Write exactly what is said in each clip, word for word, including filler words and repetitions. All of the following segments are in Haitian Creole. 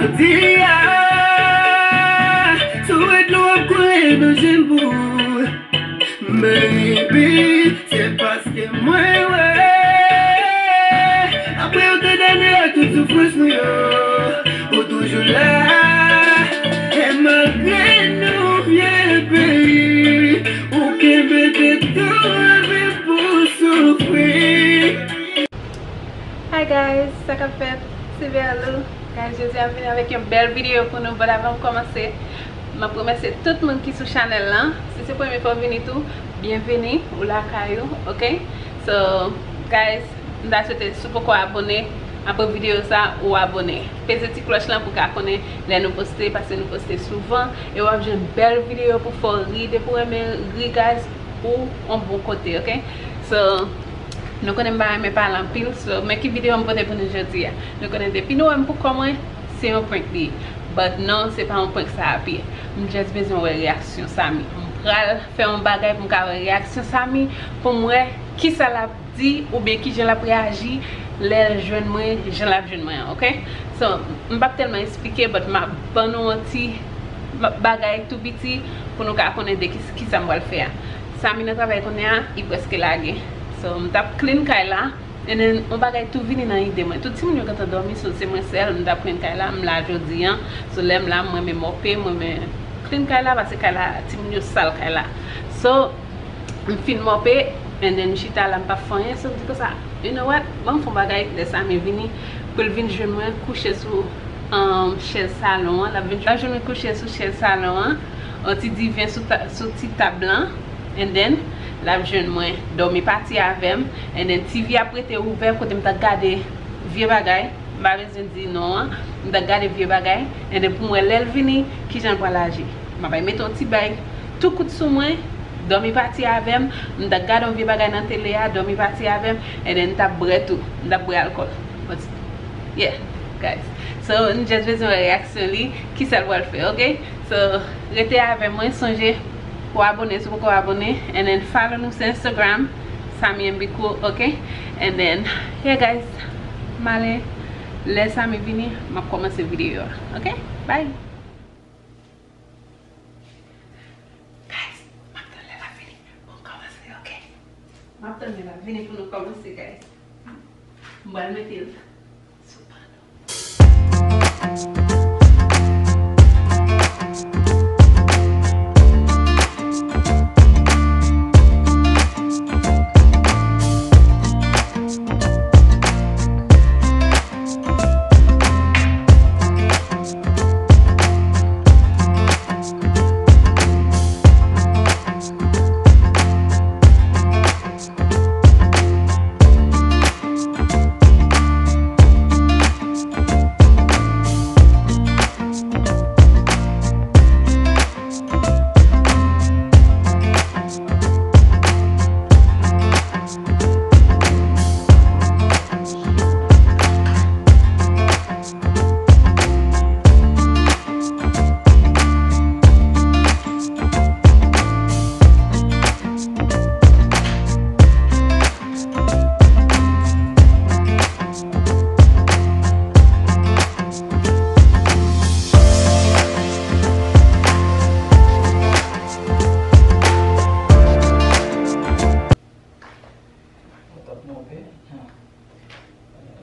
Jodi a, sou rèd nou ap koule nan je m pou ou. Baby, se paske mwen wè. Apre yon tan dane ak tout soufrans nou yo, ou toujou la. E malgre nou vye peyi, ou kenbe tèt ou leve pou soufri. Hi guys, sa k ap fèt? Se Berlou. Guys, jodi a m vini avèk yon bèl videyo pou nou, but avan m kòmanse, m ap remèsye tout moun ki sou chanèl lan. Si se premye fwa w vini tou, byenvini, ou lakay ou, ok? So, guys, m ta swete si w poko abòne, apre videyo sa, ou abòne. Peze ti klòch lan pou w ka konnen lè nou poste, paske nou poste souvan, e w ap jwenn bèl videyo pou fè w ri. Depi w renmen ri, guys, ou on bon kote, ok? So, nou konnen m pa renmen pale anpil, so, men ki videyo m pote pou nou jodi a. Nou konnen depi nou wè m pou kò mwen, se yon prank li ye. But non, se pa yon prank sa ap ye. M just bezwen wè reyaksyon Samy. M pral fè yon bagay pou m ka wè reyaksyon Samy, pou m wè kisa l ap di, oubyen kijan l ap reyaji lè l jwenn mwen, jan l ap jwenn mwen an, ok? So, m p ap tèlman eksplike, but m ap ban nou yon ti ba-, bagay tou piti pou nou ka konnen de ki, kisa m pral fè a. Samy nan travay kounye a, li prèske lage. So, m t ap clean kay la, and then, yon bagay tou vini nan ide mwen. Tout timoun yo gentan dòmi, so se mwen sèl, m t ap clean kay la, m la jodi an. So, lè m la, m renmen mòpe, m renmen clean kay la, paske kay la, timoun yo sal kay la. So, m fin mòpe, and then m chita la, m p ap fè anyen, so m di konsa, you know what, ban m fè yon bagay, lè Samy vini, pou l vin jwenn mwen kouche sou, um, chèz salon an, l ap vin, l ap jwenn mwen kouche sou chèz salon an, yon ti diven sou ta-, sou ti tab lan, and then, l ap jwenn mwen dòmi pati avè m, and then T V ap rete ouvè kote m t ap gade vye bagay, m pa bezwen di non an, m t ap gade vye bagay, and then pou m wè lè l vini, kijan l pral aji. M ap al mete yon ti bay tou kout sou mwen, dòmi pati avè m, m t ap gade yon vye bagay nan tele a, dòmi pati avè m, and then m t ap bwè tou, m t ap bwè alkòl. But, yeah, guys. So, m just bezwen wè reyaksyon li, kisa l pral fè, ok? So, rete avè mwen, sonje pou abòne si w poko abòne, and then follow nou sou Instagram, Samy M B Cool, ok? And then, yeah, guys, m ale, lè Samy vini, m ap kòmanse videyo a, ok? Bye! Guys, m ap tann lè l ap vini pou n kòmanse, ok? M ap tann lè l ap vini pou nou kòmanse, guys. M pral mete l sou pano. Mwen t ap mòpe.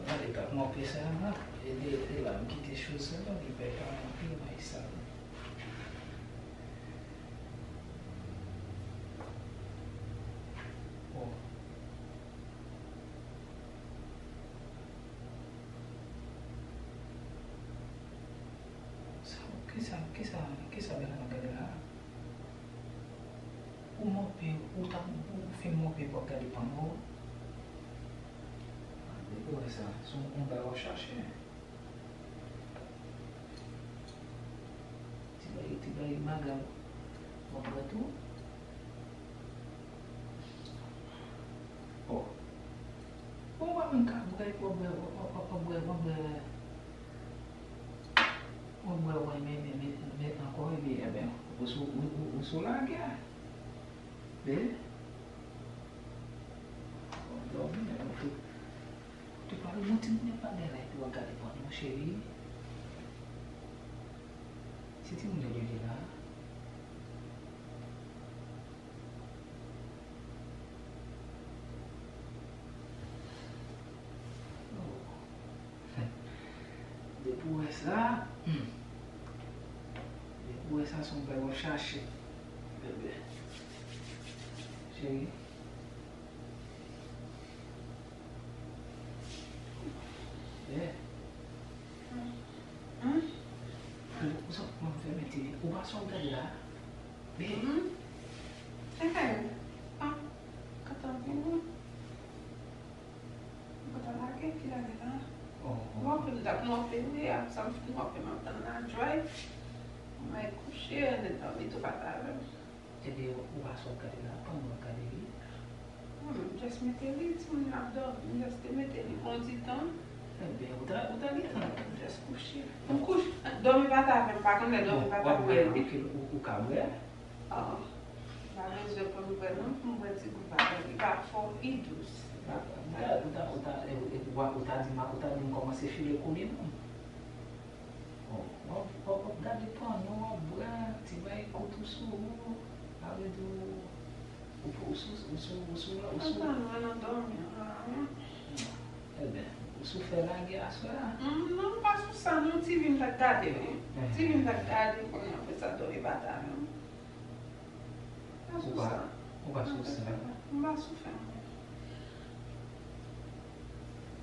Gade t ap mòpe sa a. E de, de la m kite choz sa la, li pètan anpil, may sal. Oh. Sa, kisa, kisa, kisa Bèla ap gade la? Ou mòpe, ou t ap, ou fin mòpe pou w ap gade pano. Depi w wè sa, se yon bagay w ap chache. Ti bagay, ti bagay maga w ap bwè tou. Oh. Bon, w pa menm ka bwè, w ap bwè, w ap, w ap, w ap bwè, w ap bwè. Mwen, mwen, mwen, men, men, men, men ankò, ebyen, ebyen, ou sou, ou, ou, ou sou lagè. Be? Ou dòmi, ou te, ou te pale yon ti nèg pa gen lè pou w gade pano, cheri. Ti timoun yo leve la. Oh. Depi w wè sa, hmm. Depi w wè sa, se yon bagay w ap chache. Bebe. Cheri. Yeah. Hein? Ou sa, kòman fè mete, ou pa sa w gade la? Bebe. Mhm. Sa k fè? Ah, kontan vini. Ou kontan lage? Ki lage la? Oh. Mwen fè m tap mwen fè li, ap sa m fin mwen fè m ap tann la dry. Mwen kouche, ann dòmi tou pa ta avè m. Ebyen, ou pa sa w gade la, kòman w ap gade li? Hmm, m just mete li, timoun yo ap dòmi, m just te mete li pou yon ti tan. Ebyen, ou ta, ou ta gentan. M just kouche. M kouche, dòmi pa ta avè m, pa konn lè dòmi pa ta avè m. Ou, ou ka bwè? Oh, pa bezwen pou m bwè non, pou m bwè ti gout bagay, li pa fò, li dous. Ou ta, ou ta, ou ta, e, e, ou pa, ou ta di m, ou ta di m kòmanse file kou li non. Bon, w ap, w ap, w ap gade pano, w ap bwè, ti bay kout ou sou ou, sa vle di ou, ou, ou sou, ou sou, ou sou, ou sou. Pano an nan dòmi an. Ebyen, ou sou fè lage aswè a? Mm, non, m pa sou sa non, TV m t ap gade wi. Ti vi m t ap gade, kounye a, apre sa, dòmi pa ta non. Ou pa, ou pa sou sa. M pa sou sa.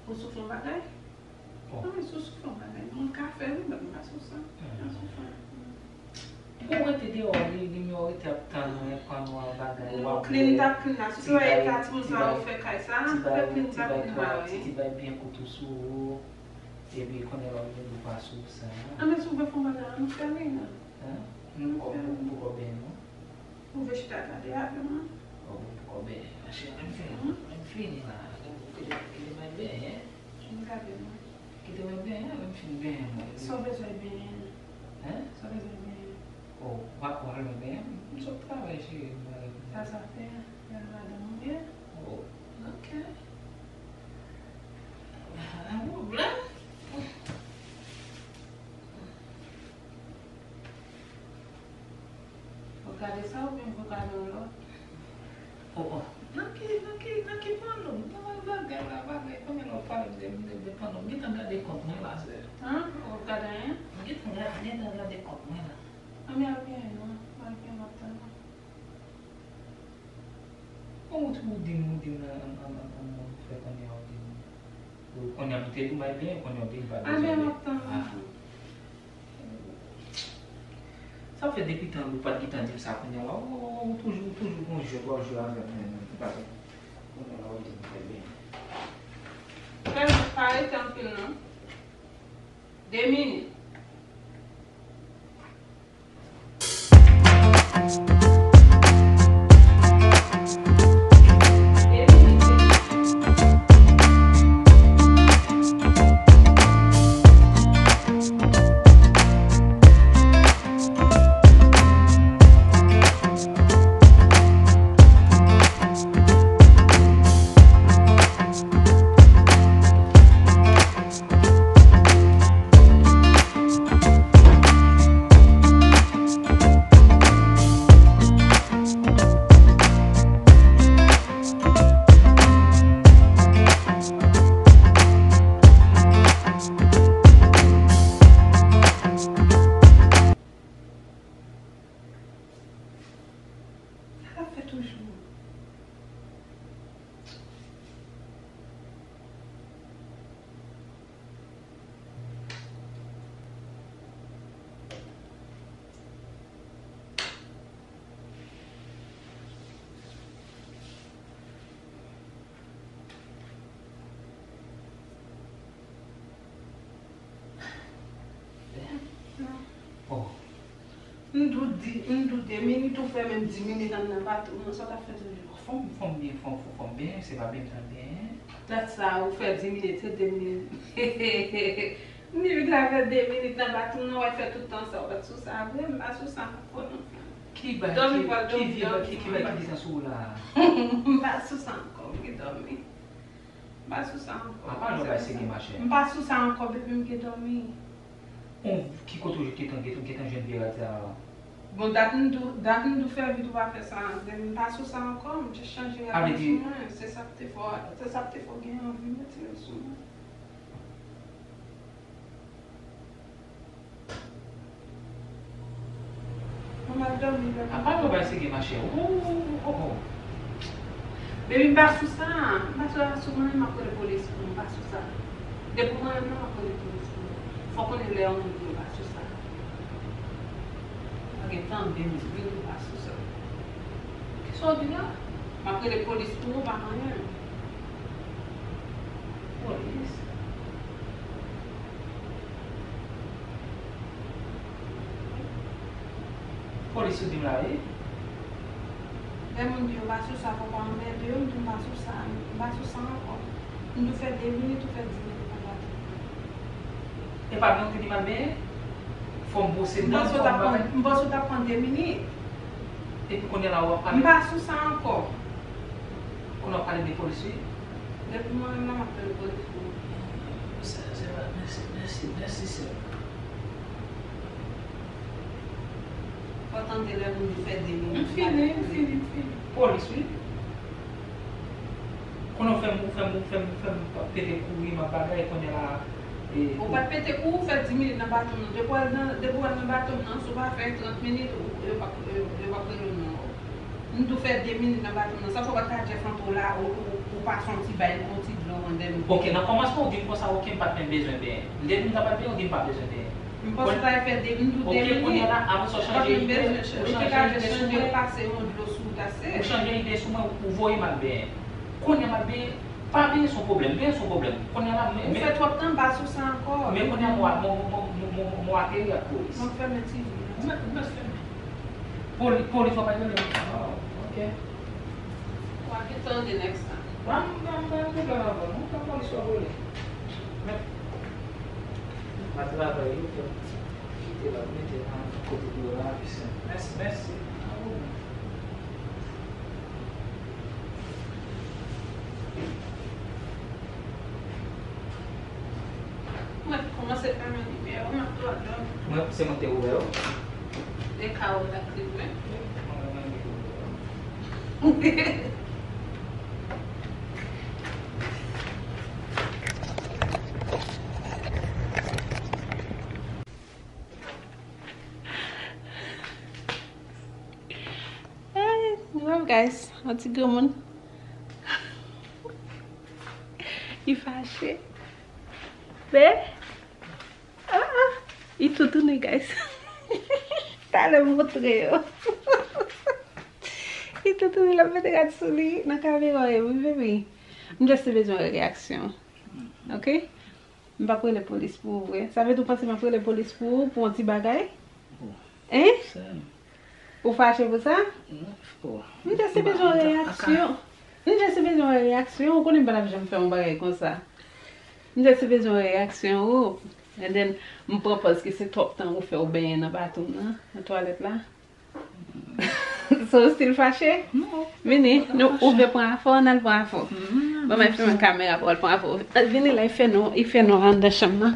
Ou sou fè yon bagay? Bon. Non, men sou sou fè yon bagay. Moun ka fè wi, men m pa sou sa. M pa sou sa. Pou w rete deyò, li, li miyò w rete ap tann, w ap pran nwa bagay, w ap clean, t ap clean la. Sou se wè eta timoun sa yo fè kay sa, fè clean, t ap clean la, wi. Ti bay byen kout ou sou ou. Epi konnen lè w vin ou pa sou sa. An, men si w vle fè yon bagay, ann fè li, non. Hein? Ou poko, ou poko benyen non. Ou vle chita gade avè mwen? Oh, ou poko benyen. Mache, ann fini, ann fini la. Kite, kite mwen benyen. Ann gade mwen. Kite mwen benyen, ann fin benyen mwen. Sa w bezwen benyen? Hein? Sa w bezwen benyen? Oh, w ap, w ap al mwen benyen? M sot travay, cheri, m pral. Sa sa fè? Lè madanm ou ye? Oh, ok. Pa gen pwoblèm. Ou gade sa oubyen ou gade yon lòt? Oh, oh. Nan ki, nan ki, nan ki pano? M ta wè bagay la, bagay. Kounye a lè w pale m de, m de, de pano. M gentan gade kont mwen la, sè. Hein? Ou gade anyen? M gentan gade, gentan gade kont mwen la. Ann al byen non, al byen m ap tann ou. Bon, ou tou ou di m, ou di m nan, an, an, an, an, an, fè konnen ou di m. Ou konnen m te di w m al byen, konnen ou di m pa bezwen. A, men m ap tann ou. Sa fè depi tan ou pa t gentan di m sa kounye a la. Ou, ou, ou toujou, ou toujou gon jwèt w ap jwe avè m, men, men, men, pa konnen la ou di m fè byen. Fè, pa rete anpil non. De minit. Sa l ap fè toujou? Oh. M dout di, m dout de minit ou fè menm di minit anndan baton nan, sa w t ap fè toujou? Fò m, fò m byen, fò m, fò m byen, se pa byen m t ap byen. Dat sa ou fè di minit, se de minit. M di m t ap fè de minit nan baton nan, w al fè tout tan sa, w pa t sou sa vre, m pa sou sa ankò non. Ki bagay, ki, ki vye bagay, ki, ki bagay ki desann sou ou la? M pa sou sa ankò, m gen dòmi. M pa sou sa ankò. Apa lè w bay sege machè? M pa sou sa ankò, baby, m gen dòmi. Ki kote w gentan, gentan, gentan jwenn vye rad sa a? Bon, dat m tou, dat m tou fè vit ou pa fè sa. M pa sou sa ankò, m just chanje rad mwen sou mwen. Se sa k te fè, se sa k te fè w gen anvi mete yo sou mwen. Mwen mal dòmi lè. Apa nou bay sege machè. Ou, ou, ou, ou. Baby, m pa sou sa. M pa sou sa sou mwen, m ap rele polis pou ou. M pa sou sa. Depi mwen menm nan, m ap rele polis pou ou. Fò w konnen lè yon moun di yo pa sou sa. Sa gen tan, de minit, m pa sou sa. Kisa w di la? M ap rele polis pou ou, pa anyen. Polis? Polis ou di m la, wi? Lè moun di yo pa sou sa, fò pa anmède yo, m di m pa sou sa, m pa sou sa ankò. M tou fè de minit, ou fè dis minit nan baton. E pa byen ou te di m al benyen? Fò m bwose m dan m, fò m bagay. M panse w t ap pran de minit. Epi kounye a la w ap pale. M pa sou sa ankò. Kounye a w ap pale de polis, wi. Depi mwen menm nan, m ap rele polis pou ou. Sè, sè, mèsi, mèsi, mèsi, sè. Fò tande lè moun di fè de minit. M fini, m fini, m fini. Polis, wi. Kounye a w fè m, ou fè m, ou fè m, ou fè m pete kouri, m ap bagay, kounye a la, e, ou pa t pete kouri, ou fè dis minit nan baton nan. Depi w al nan, depi w al nan baton nan, si w pa fè trant minit, ou, yo p ap, yo, yo p ap rele w non. M tou fè de minit nan baton nan. Sa fè w pa t ka Jeff antre w la, ou, ou, ou pase yon ti bay, yon ti dlo, and then. Ok, nan kòmansman, ou di m konsa, ok, m pa t menm bezwen benyen. Depi m ta pral benyen, ou di m pa bezwen benyen. M panse w ta fè de, m tou de minit. Ok, kounye a la, apre sa, w chanje ide, ou chanje ide sou mwen. Ou te ka chanje, pase yon dlo sou ou, t ase. Ou chanje ide sou mwen, ou voye m al benyen. Kounye a m al benyen, pa benyen se yon pwoblèm, benyen se yon pwoblèm. Kounye a la, men, ou fè twòp tan, m pa sou sa ankò. Men kounye a, mwen, mwen ateri ak polis. Mwen fèmen ti vi a. Mwen, mwen fèmen. Poli-, polis, w ap rele m. Oh, ok. W a gentan the next time. Mwen, mwen, mwen, pwoblèm avè w, mwen, polis w ap rele. Men, pa travay, yo fè. Kite la, mete nan kote pou yo la, pi senp. Mèsi, mèsi. A ou menm. Mwen kòmanse fèmen limyè yo, m ap twò dòmi. Mwen, se mwen te ouvè yo. E kawo lakriz mwen. Hey, love guys, yon ti granmoun. Li fache. Men, ah, ah, li tou tounen, guys. Talè m montre yo. Li tou tounen, l ap mete rad sou li nan kamera, wi, baby. M just te bezwen reyaksyon. Ok? M p ap rele polis pou ou vre. Sa vle di w panse m ap rele polis pou ou, pou yon ti bagay? Oh. Hein? Sè. Ou fache pou sa? Non, oh. M just te bezwen reyaksyon. M just te bezwen reyaksyon. Ou konnen m pa t ap janm fè yon bagay konsa. M just te bezwen reyaksyon ou. And then, m pran pòz ke se twòp tan ou fè ou benyen nan baton nan, nan twalèt la. So, w still fache? Non. Vini, nou ouvè pran afè w, n al pran afè w. Bon, mwen fèmen kamera pou w al pran afè w. Vini la, li fè nou, li fè nou anndan chanm nan.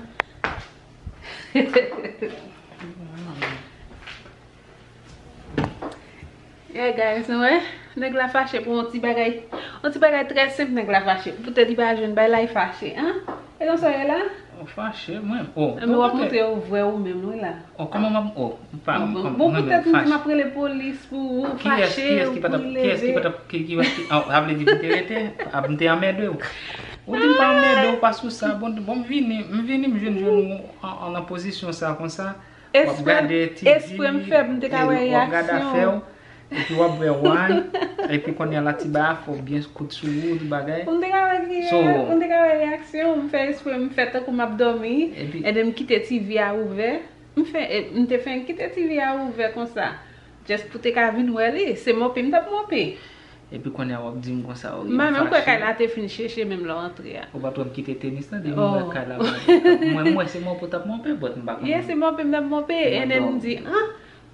Yeah, guys, nou wè? Nèg la fache pou yon ti bagay. Yon ti bagay trè senp, nèg la fache. Poutèt li pa jwenn bay la, li fache, hein? E konsa w ye la? Ou fache, mwen. Oh, men w ap montre yo vrè ou menm, wi la. Oh, kòman m ap, oh, m pa, oh, bon, bon, poutèt m di m ap rele polis pou ou fache, ou pou leve. Kiyès ki pa t ap, kiyès ki pa t ap, ki, ki, ki, oh, sa vle di pou te rete, ap, m te anmède w. Ou di m pa anmède w, pa sou sa, bon, bon, m vini, m vini, m jwenn, jwenn ou an, an, nan pozisyon sa, konsa. W ap gade T V, w ap gade afè w. Epi w ap bwè wine, epi kounye a la ti bagay fò byen kout sou ou, tout bagay. Ou te ka wè ki, ou te ka wè reyaksyon, m fè espre, m fè tankou m ap dòmi, and then m kite T V a ouvè. M fè, e, m te fè kite T V a ouvè konsa. Just pou te ka vin wè li, se monpe m t ap monpe. Epi kounye a w ap di m konsa, wi, m fache. M pa menm kwè kay la te fin cheche menm lè w antre a. Ou pa t wè m kite tenis lan, depi m wè kay la, mwen, mwen, se monpe w t ap monpe, but m pa konn. Yeah, se monpe m t ap monpe, and then m di, ah,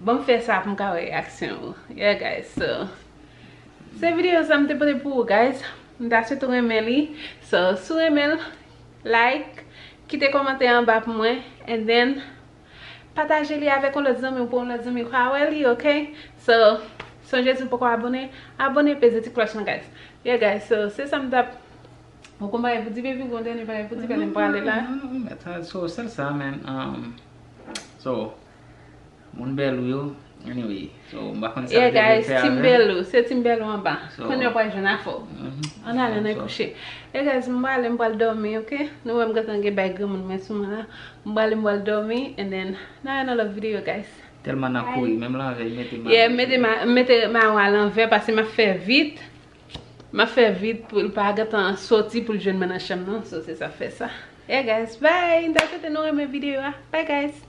Ban m fè sa pou m ka wè reyaksyon ou. Yeah, guys, so, se videyo sa m te pote pou ou, guys. M ta swete w renmen li. So, si w renmen l, like, kite kòmantè anba pou mwen, and then, pataje li avèk yon lòt zanmi ou pou yon lòt zanmi ka wè li, ok? So, sonje si w poko abòne, abòne, peze ti klòch lan, guys. Yeah, guys, so, se sa m t ap, ou konn bagay pou di, baby, ou konn dènye bagay pou di, pandan m prale la. Non, non, non, mèt, so, sèl sa, man. Um, so, moun bèl ou yo, anyway, so, m pa konn sa Yeah, yo te vle guys, fè Team avè m. Bèlou, se Team Bèlou anba. So, Kounye a w pral jwenn afè w. Mhm. Ann ale, ann al So, kouche. Yeah, guys, m prale, m pral dòmi, ok? Nou wè m gentan gen bay granmoun mwen sou mwen la. M prale, m pral dòmi, and then, n a yon lòt video, guys. Tèlman nan kouri, menm lanvè, mete ma. Yeah, mete ma, mete mayo a lanvè, paske m ap fè vit. M ap fè vit pou l pa gentan soti pou l jwenn mwen nan chanm nan. So, se sa k fè sa. Yeah, guys, bye. M ta swete nou renmen video a. Bye, guys.